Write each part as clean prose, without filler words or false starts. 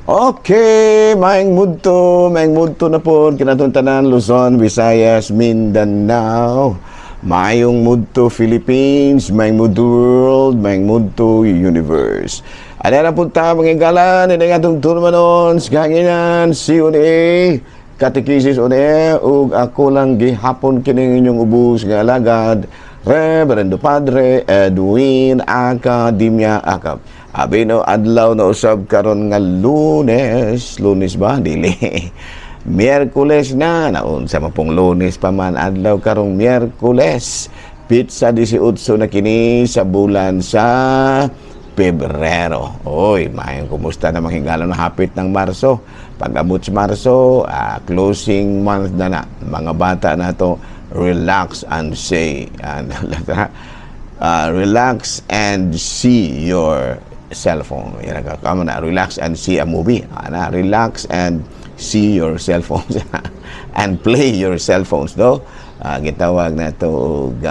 Okay, maayong mudto na po kanatong tanan, Luzon, Visayas, Mindanao. Maayong mudto, Philippines, maayong mudto, world, maayong mudto, universe. Ano na punta mga higala, ini nga atong tulumanon, sa kahanginan, si on air, Katekisis on air, ug ako lang gihapon kining inyong ubos nga alagad, Reverendo Padre Edwin Academia Acap. Abi no, adlaw na usab karon nga Lunes, Lunes ba? Dili. Miyerkules na, naunsa man pong Lunes pa man, adlaw karong Miyerkules. Petsa 18 na kini sa bulan sa Pebrero. Oy, mayong kumusta na mga higala na hapit ng Marso. Pag abot sa Marso, closing month na na. Mga bata na to, relax and say, and, relax and see your cellphone. Yan ang kamo na, relax and see a movie. Ana, relax and see your cell phones and play your cell phones, no? Gitawag na to og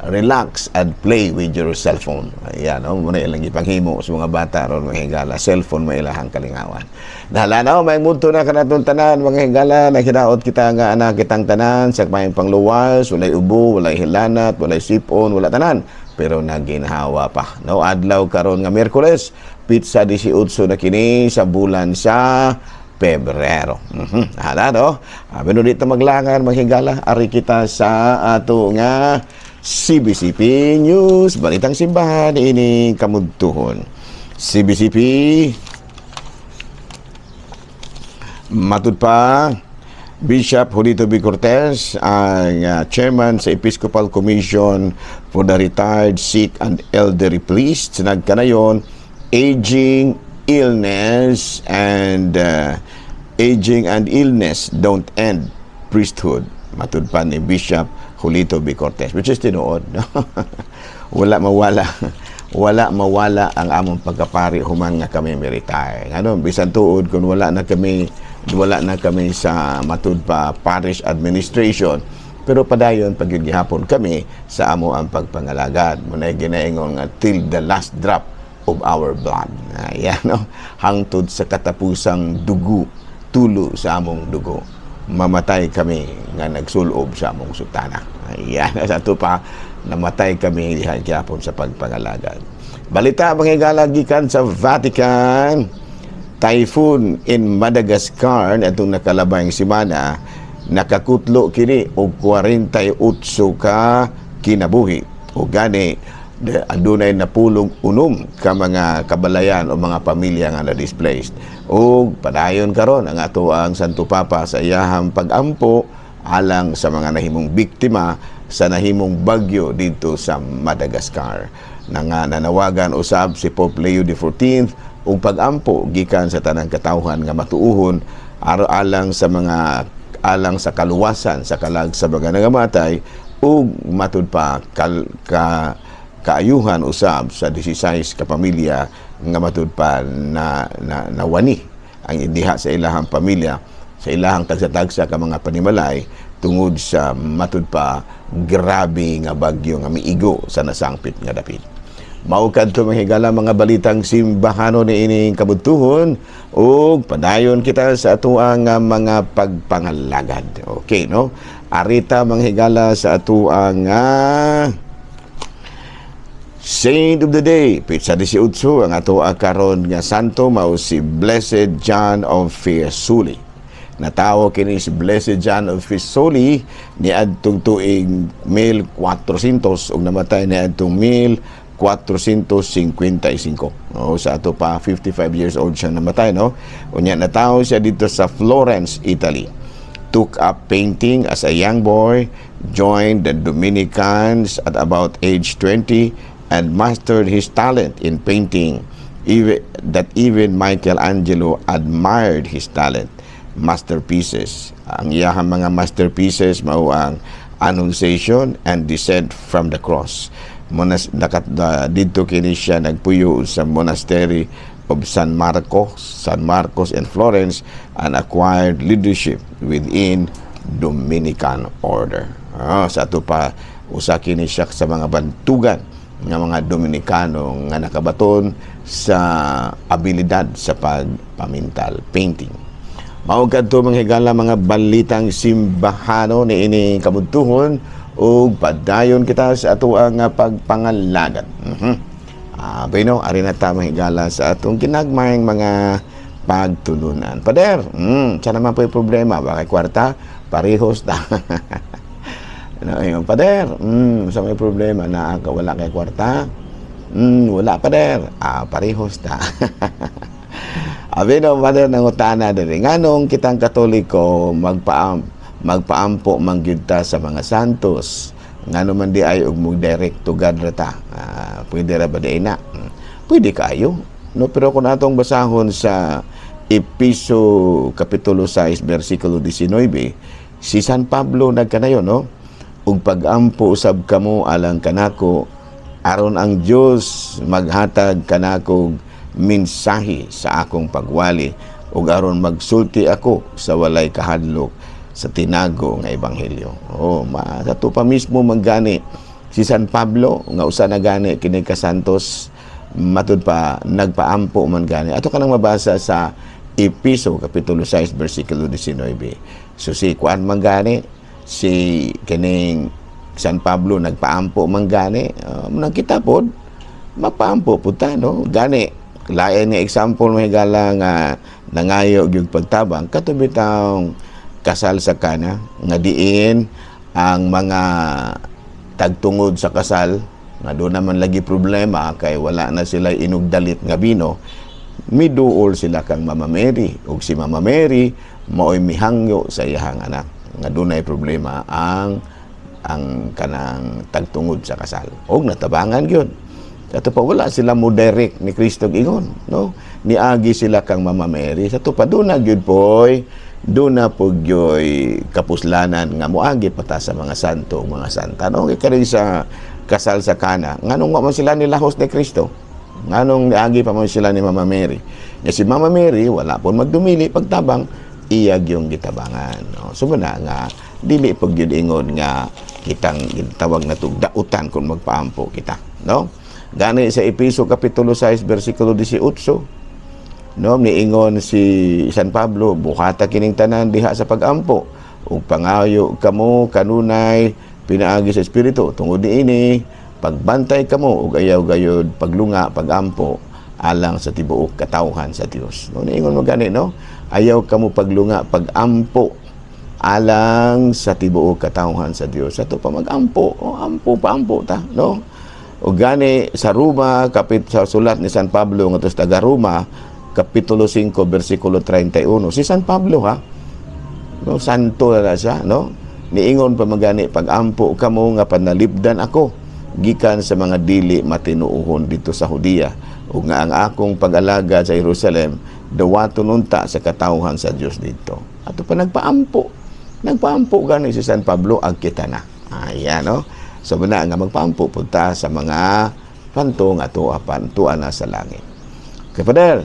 relax and play with your cell phone. Ayan, no? Muna ilang ipanghimo sa mga bata ron, mga higala. Cellphone mo ilahang kalingawan. Dahala na, may mudto na kanatong tanan, mga higala, naghinaot kita nga anak kitang tanan, sa mayong pangluwas, walay ubo, walay hilanat, walay sipon, wala tanan. Pero naginhawa pa. No, adlaw karon nga Miyerkules, petsa 18 na kini sa bulan sa Pebrero. Hala, no? Abi dito maglangan, mga higala, ari kita sa ato nga CBCP News, Balitang Simbahan, ini kamudtuhon. CBCP, matud pa, Bishop Julito B. Cortez, ang chairman sa Episcopal Commission for the Retired, Sick and Elderly Priests, nagkanayon, aging and illness don't end priesthood. Matud pa ni Bishop Julito B. Cortez, which is tinuod. No? Wala mawala ang among pagkapari human nga kami mi-retire. Ano, bisan tuod kung wala na kami sa matud pa parish administration, pero padayon pag gihapon kami sa amo ang pagpangalagad. Munay ginaingon nga till the last drop of our blood. Ayan, no? Hangtod sa katapusang dugo, tulo sa among dugo. Mamatay kami nga nagsulob sa among sutana. Ayan, sa ato pa, namatay kami diha gihapon sa pagpangalagad. Balita mga higala gikan sa Vatican, typhoon in Madagascar atong nakalabayng semana nakakutlo kini og 48 ka kinabuhi o gani adunay napulog 6 ka mga kabalayan o mga pamilya nga na-displaced. O padayon karon ang ato ang Santo Papa sa iyahang pagampo alang sa mga nahimong biktima sa nahimong bagyo dito sa Madagascar. Na nga nanawagan usab si Pope Leo XIV og pagampo gikan sa tanang katawhan nga matuuhon alang sa mga alang sa kaluwasan sa kalag sa mga nangamatay ug matud pa kaayuhan usab sa 16 ka pamilya nga matud pa na nawani ang diha sa ilahang pamilya, sa ilahang tagsa-tagsa ka mga panimalay tungod sa matud pa grabe nga bagyo nga miigo sa nasangpit nga dapit. Mao kadto mga higala mga balitang simbahano ni ining kabudtuhon ug padayon kita sa atoang mga pagpangalagad. Okay, no? Arita mga higala sa atoang Saint of the Day, petsa 18, ang ato karon nga santo mao si Blessed John of Fiesole. Natawo kini si Blessed John of Fiesole niadtong tuig 1400 ug namatay niadtong 1455. No, sa ato pa 55 years old siya namatay, no. Unya natawo siya dito sa Florence, Italy. Took up painting as a young boy, joined the Dominicans at about age 20 and mastered his talent in painting that even Michelangelo admired his talent. Masterpieces. Ang iyahang mga masterpieces mao ang Annunciation and Descent from the Cross. Didto kini siya nagpuyo sa monastery of San Marcos in Florence and acquired leadership within Dominican order. Sa ato pa usa kini siya sa mga bantugan nga mga Dominikano nga nakabaton Sa abilidad sa pagpamintal, painting. Mao kadto, mga higala, mga balitang simbahano ni ini kabudtuhon ug padayon kita sa ato ang pagpangalagad. Ah, bueno, ari na ta, mga higala, sa atong ginagmayng mga pagtulunan. Pader, siya naman po yung problema. Bakit kwarta? Parehos ta. Ano, ayun, pader, sa may problema na ka wala kay kwarta? Wala, pader. Ah, parehos ta. Abi no, pader, nangutana diri. Nganong kitang Katoliko magpaampo man gyud ta sa mga santos? Ngano man di ay og mo direct to God ra ta? Ah, pwede ra ba di na? Pwede kaayo. No, pero kung atong basahon sa Episo kapitulo 6 bersikulo 19, si San Pablo nagkanayon, no? "Ug pagampo usab kamo alang kanako aron ang Dios maghatag kanako mensahe sa akong pagwali ug aron magsulti ako sa walay kahadlok sa tinago nga ebanghelyo." Oh, ma sa pa mismo manggani si San Pablo nga usa na gani kini ka santos, matud pa nagpaampo man gani. Ato kanang mabasa sa Episo kapitulo 6 bersikulo 19. So si kuan man gani, si kining San Pablo nagpaampo man gani, nang kita pod mapaampo pud ta, no? Gani lain nga example, mga higala, nga nangayo gyud pagtabang kato bitawng kasal sa Kana nga diin ang mga tagtungod sa kasal nga doon naman lagi problema kay wala na sila inugdalit nga bino, miduol sila kang Mama Mary ug si Mama Mary maoy mihangyo sa iyahang anak nga dunay problema ang kanang tagtungod sa kasal og natabangan gyud. Ato pa wala sila mo direct ni Kristo ingon, no? Niagi sila kang Mama Mary. Sa pa duna gyud poy, duna po gyoy kapuslanan nga moagi pa ta sa mga santo ug mga santa. No, kay sa kasal sa Kana, nganong wa man sila nilahos ni Kristo? Nganong niagi pa man sila ni Mama Mary? Nga si Mama Mary wala po magdumili pagtabang, iyag yung gitabangan. No? So muna nga dili pag gyud ingon nga kitang gitawag na tug dautan kung magpaampo kita, no? Gani sa Episo kapitulo 6 bersikulo 18, no, niingon si San Pablo, "Buhata kining tanan diha sa pagampo ug pangayo kamo kanunay pinaagi sa Espiritu. Tungod niini pagbantay kamo ug ayaw gayod paglunga pagampo alang sa tibuok katawhan sa Dios." No, niingon mo gani, no? Ayaw kamo paglunga pagampo alang sa tibuok katawhan sa Dios. Ato pa magampo, oh, ampo paampo ta, no? O gani sa Roma kapit sa sulat ni San Pablo ngadto sa taga Roma kapitulo 5 bersikulo 31. Si San Pablo ha, no, santo na siya, no? Niingon pa magani, "Pagampo kamo nga panalipdan ako gikan sa mga dili matinuohon dito sa Judea ug nga ang akong pag-alagad sa Jerusalem dawaton unta sa katawhan sa Dios dito." Ato pa nagpaampo. Nagpaampo gani si San Pablo ag kita na. Ayan, no? So muna nga magpaampo punta sa mga panto nga tuwa pantua na sa langit. Kay Father,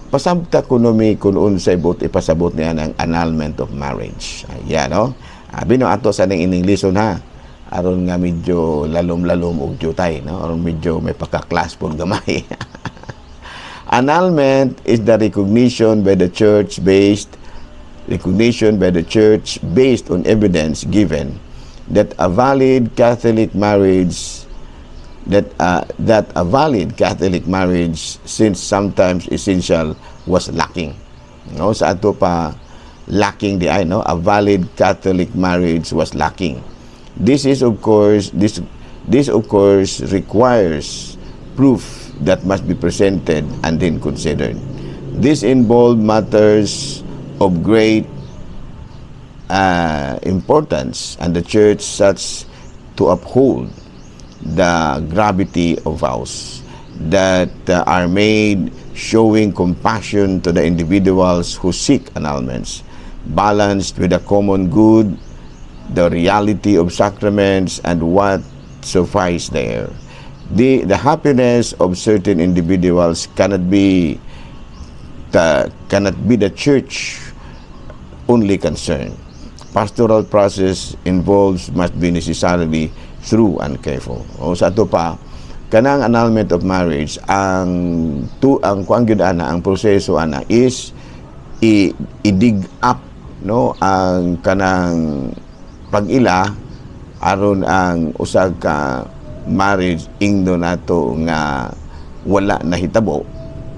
pasabta kuno mi kung unsay buot ipasabot niya ng annulment of marriage. Ayan, no? Abi no, ato sa ning ining lesson ha. Aron nga medyo lalom-lalom og jutay, no? Aron medyo may pagka-class pod gamay. Annulment is the recognition by the church based on evidence given that a valid Catholic marriage, since sometimes essential, was lacking. No, sa ato pa lacking di ay, no, a valid Catholic marriage was lacking. This of course requires proof that must be presented and then considered. This involved matters of great importance, and the church such to uphold the gravity of vows that are made, showing compassion to the individuals who seek annulments, balanced with the common good, the reality of sacraments, and what suffice there. The happiness of certain individuals cannot be the church only concern. Pastoral process involves must be necessarily through and careful. O sa ato pa, Kanang annulment of marriage, ang tu ang kuan gyud ana, ang proseso ana is i-dig up, no, ang kanang pag-ila aron ang usa ka marriage ingno nato nga wala nahitabo,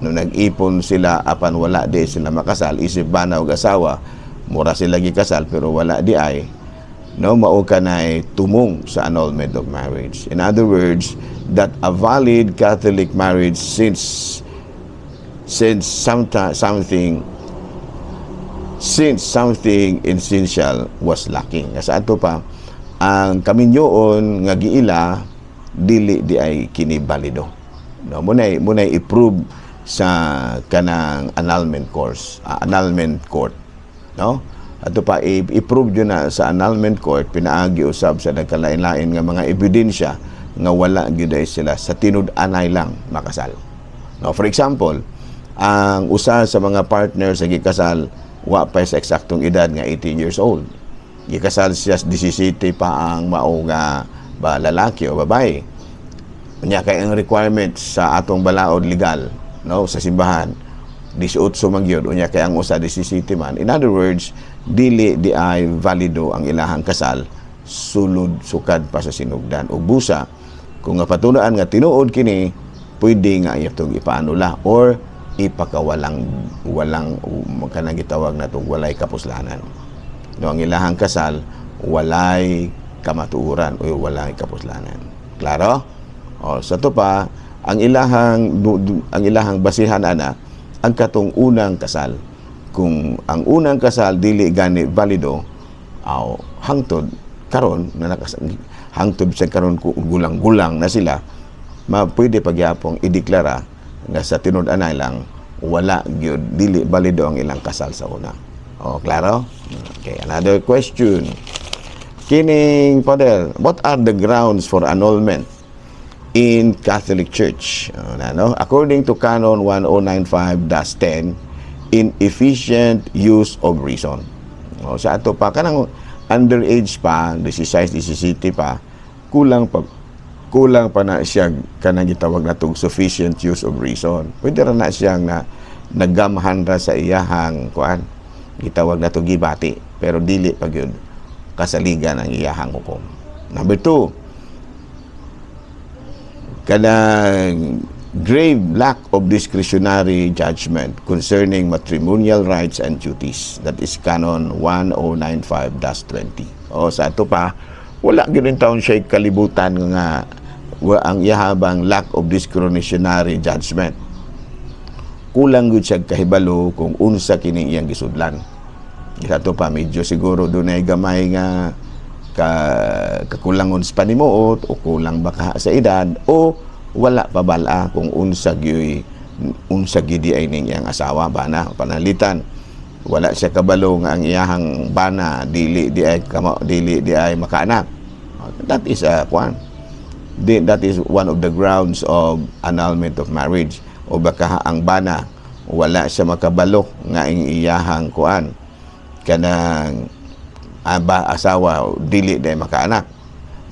no? Nag-ipon sila apan wala di sila makasal isip bana ug asawa, mura sila gikasal pero wala di ay, no? Mao kanay tumong sa annulment of marriage. In other words, that a valid Catholic marriage since something essential was lacking. Sa ato pa, ang kaminyoon nga giila dili di ay kini balido, no? Munay i-prove sa kanang annulment court, no? Ato pa, i-prove yun na sa annulment court pinaagi usab sa nagkalain-lain nga mga ebidensya nga wala gyud ay sila sa tinud-anay lang makasal, no? For example, ang usa sa mga partner sa gikasal wa pa sa eksaktong edad nga 18 years old. Gikasal siya, 17 pa ang mao nga ba lalaki o babae. Unya kay ang requirement sa atong balaod legal, no, sa simbahan 18 man gyud. Unya kay ang usa 17 man. In other words, dili di ay valido ang ilahang kasal sulod sukad pa sa sinugdan. Ug busa kung nga patulaan nga tinuod kini, pwede nga itong ipaanula or ipakawalang walang kanang gitawag natong walay kapuslanan, no? Ang ilahang kasal walay kamatuoran o walay kapuslanan. Klaro? O sa to pa, ang ilahang basihan ana ang katong unang kasal. Kung ang unang kasal dili gani valido, aw hangtod karon na hangtod sa karon gulang-gulang na sila, ma pwede pagyapong ideklara nga sa tinud-anay lang wala gyud, dili balido ang ilang kasal sa una. O klaro? Okay, another question. Kining Father, what are the grounds for annulment in Catholic Church? Ano? According to Canon 1095-10, inefficient use of reason. O, sa ato pa, kanang underage pa, 16, 17 pa, kulang pa na siya kanang gitawag natong sufficient use of reason. Pwede ra na siyang na naggamhan ra sa iyahang kuan, gitawag nato gibati, pero dili pa gyud kasaligan ang iyahang hukom. Number two, kanang grave lack of discretionary judgment concerning matrimonial rights and duties. That is Canon 1095-20. O sa ato pa, wala gyud taon siya kalibutan nga ang iyahabang lack of discretionary judgment. Kulang gyud siya kahibalo kung unsa kini iyang gisudlan. Sa ato pa, medyo siguro dunay gamay nga kakulangon sa panimuot o kulang baka sa edad o wala pa bala kung unsa gyud ay ning iyang asawa, bana, panalitan wala siya kabalo nga ang iyahang bana dili di ay makaanak. That is a kwan. That is one of the grounds of annulment of marriage. O baka ang bana wala siya makabalo nga ang iyahang kuan, kanang aba asawa dili day makaanak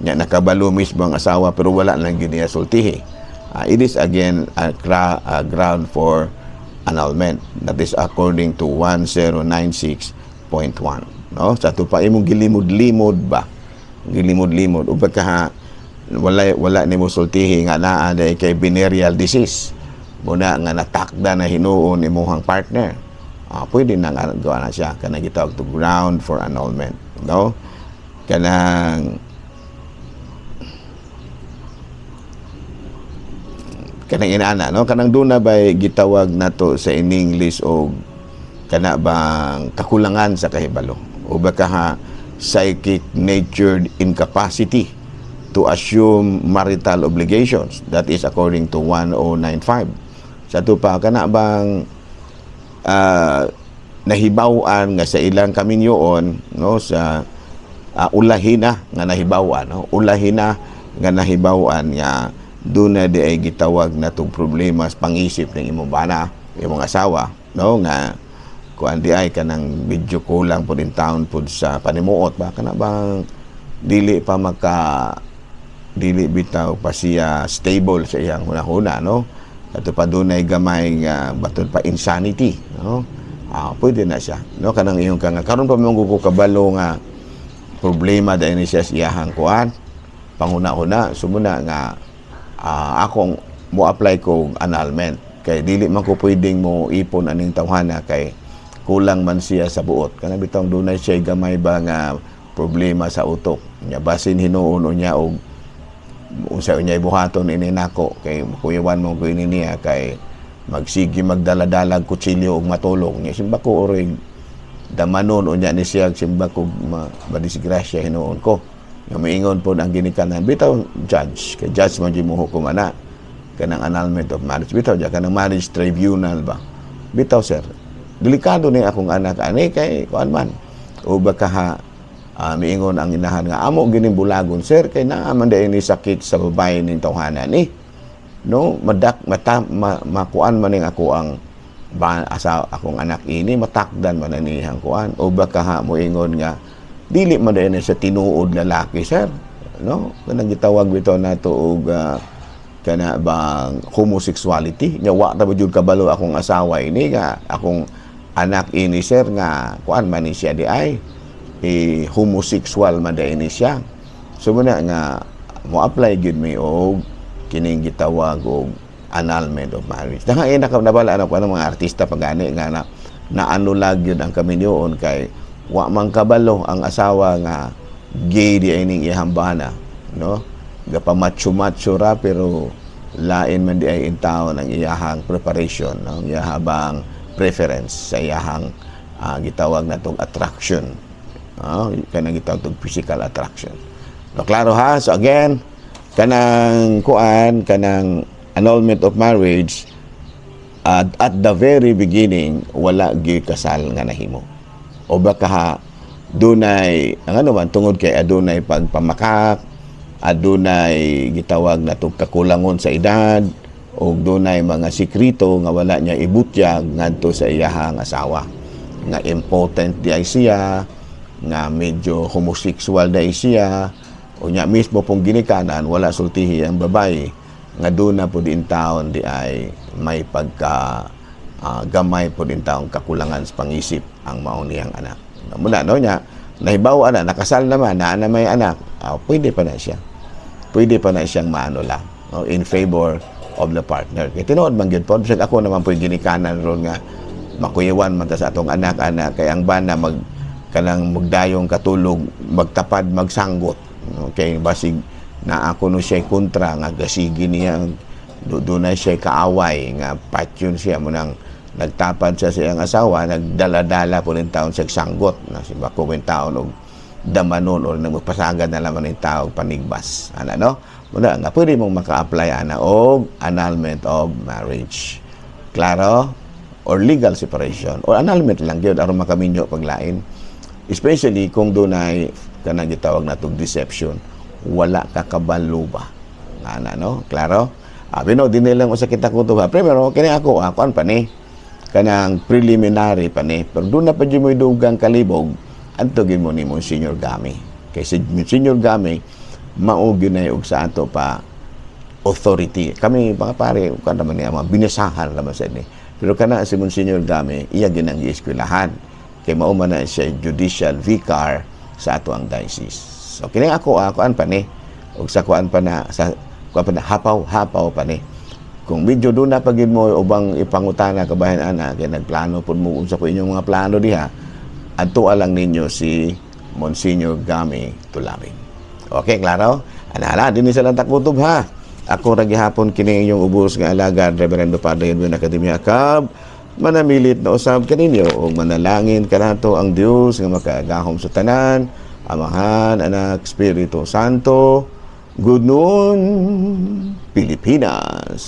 nya. Nakabalo mismo ang asawa pero wala lang gyud niya sultihi. It is again a ground for annulment. That is according to 1096.1, no? Sa ato pa, imong gilimod-limod ba, gilimod-limod o baka wala nimo sultihi nga naa day kay venereal disease muna nga natakda na hinuon imuhang partner. Pwede na nga gawa na siya kanang gitawag to ground for annulment, no? Kanang inana, no, kanang duna bay gitawag nato sa in English og kana bang kakulangan sa kahibalo o baka ha psychic natured incapacity to assume marital obligations. That is according to 1095. Sa ato pa, kana bang nahibaw-an nga sa ilang kaminyoon, no, sa ulahi na nga nahibaw-an, no, ulahi na nga nahibaw-an nga doon na di ay gitawag na tong problema sa pangisip ng imong bana, imong asawa, no, nga kuan di ay kanang medyo kulang pod in town pod sa panimuot ba, kana bang dili pa maka Dili bitaw pa siya stable sa iyang hunahuna, no? Ato pa dunay gamay nga batud pa insanity, no? Ah, pwede na siya, no? Kanang iyong ka nga karon pa mo ko kabalo nga problema dahil ni siya sa iyahang kuan panghuna-huna. Sumuna nga akong mo apply ko annulment kay dili man ko pwedeng mo ipon aning tawhana kay kulang man siya sa buot, kanang bitong dunay siya gamay ba nga problema sa utok nya. Basin hinuon niya og unsa unya buhaton ini nako kay kuyawan mo ko ini niya kay magsige magdala-dalag kutsilyo og matulog nya, simba ko orig damanon unya ni siya, simba ko madisgrasya hinuon ko nga miingon po ang ginikanan. Bitaw judge, kay judge man jud mo hukom ana, kanang annulment of marriage bitaw ja, kanang marriage tribunal ba bitaw. "Sir, delikado ni akong anak ani kay kuan man." O baka ha, miingon ang inahan nga amo gining bulagon, sir, kay naa man diay ni sakit sa babae ning tawhana ni, no? Madak mata makuan man ning ako ang ba, asa akong anak ini, matakdan man ni iyang kuan. O baka ha moingon nga dili man diay ni sa tinuod lalaki, sir, no? Kanang gitawag bitaw nato og kana bang homosexuality nya. Wa ta ba jud kabalo akong asawa ini nga akong anak ini, sir, nga kuan man ni siya di ay eh, homosexual man diay ni siya. So muna nga mo apply gyud mi og kining gitawag og annulment of marriage. Dahil ay nabala ko ang mga artista pagani nga na naano gyud ang kaminyoon kay wa man kabalo ang asawa nga gay di ay ning iyang bana, no? Gapa macho-macho ra pero lain man di ay intaon ang iyahang preparation, no? Ang iyahang preference sa iyahang gitawag natong attraction, no? Kanang gitawag tong physical attraction. No, klaro ha? So again, kanang kuan, kanang annulment of marriage, at the very beginning wala gyud kasal nga nahimo o baka ha, dunay ang ano man tungod kay adunay pagpamakak, adunay gitawag na tong kakulangon sa edad o dunay mga sikreto nga wala niya ibutyag ngadto sa iyahang asawa nga impotent di ay siya, nga medyo homosexual di ay siya. O nya mismo pong ginikanan wala sultihi ang babae nga doon na po din taon di ay may pagka gamay po din taong kakulangan sa pangisip ang maong niyang anak. Muna no niya nahibaw na nakasal naman na na may anak, pwede pa na siya, pwede pa na siyang maano lang, no, in favor of the partner. Kay tinuod man gyud po, bisag ako naman po ginikanan ron nga makuyawan man ta sa atong anak-anak kay ang bana mag kanang magdayong katulog, magtapad, magsanggot, no? Kay basig na ako no siya kontra nga gasigi niya, doon na siya kaaway nga patyon siya mo nang nagtapad siya sa iyang asawa, nagdala-dala po rin taon sa sanggot na si bako taon og damanon o nang magpasagad na laman ng tao panigbas ana, no? Muna nga pwede mong maka-apply ana og annulment of marriage. Klaro? Or legal separation or annulment lang gyud aron makaminyo paglain, especially kung dunay kanang gitawag natong deception, wala ka kabalo ba nga ana, no? Klaro? Abi no dinhi lang usa kita kutob ha. Primero kini ako kuan pa ni, kanang preliminary pa ni, pero doon na pa jud mo'y dugang kalibog, adto gyud mo ni Monsignor Gami kay si Monsignor Gami mao gyud na og sa ato pa authority. Kami mga pare kan naman niya mga binasahan naman sa ini, pero kana si Monsignor Gami iya gyud ang gieskwelahan kay mao man na siya judicial vicar sa ato ang diocese. So kini ako kuan pa ni og sa kuan pa na, sa kuan pa na, hapaw hapaw pa ni. Kung medyo doon na pagid mo ubang ipangutana kabahin ana kay nagplano pud mo, unsa ko inyong mga plano diha, adto lang ninyo si Monsignor Gami Tulabing. Okay, klaro? Ana, dinhi sa lang takutob ha. Ako ra gihapon kini inyong ubos nga alagad, Reverendo Padre Edwin Academia Acab. Manamilit na usab kaninyo ug manalangin kanato ang Dios nga makagahom sa tanan, Amahan, Anak, Espiritu Santo. Good noon, Pilipinas.